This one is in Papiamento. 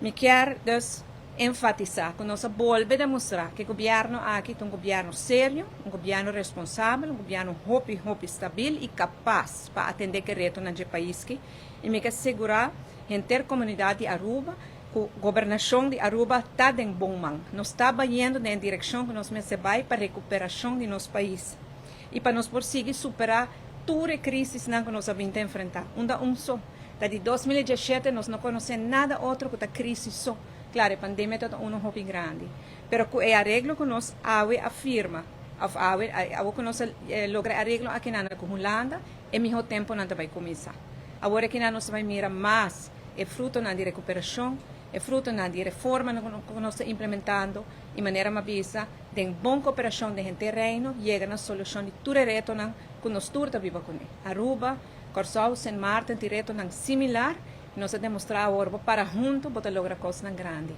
Mi kier dus enfatisa cu nos a bolbe demostra cu e gobierno aki ta un gobierno serio, un gobierno responsabel, un gobierno hopi hopi stabil y capaz pa atende cu e retonan dje pais aki. Y mi kier sigura henter comunidad di Aruba cu gobernacion di Aruba ta den bon man. Nos ta bayendo den direccion cu nos mester bay pa recuperacion di nos pais y pa nos por sigui supera tur e crisisnan cu nos a bin ta enfrenta. Unda un so. Ta di 2017 nos no conoce nada otro cu ta crisis so. Claro, e pandemia ta uno hopi grandi. Pero cu e areglo cu nos awe a firma, of awe, awe cu nos logra areglo aki na cu Hulanda, e miho temponan ta bay cuminsa. Awor aki nos bay mira mas e frutonan di recuperacion, e frutonan di reforma cu nos ta implementando, y manera m'a bisa, den bon cooperacion di henter Reino, yega na solucion di tur e retonan cu nos tur ta biba cune. Aruba, Corsou, Sint Maarten, tin retonan similar, nos a demostra awor, para hunto, bo ta logra cosnan grandi.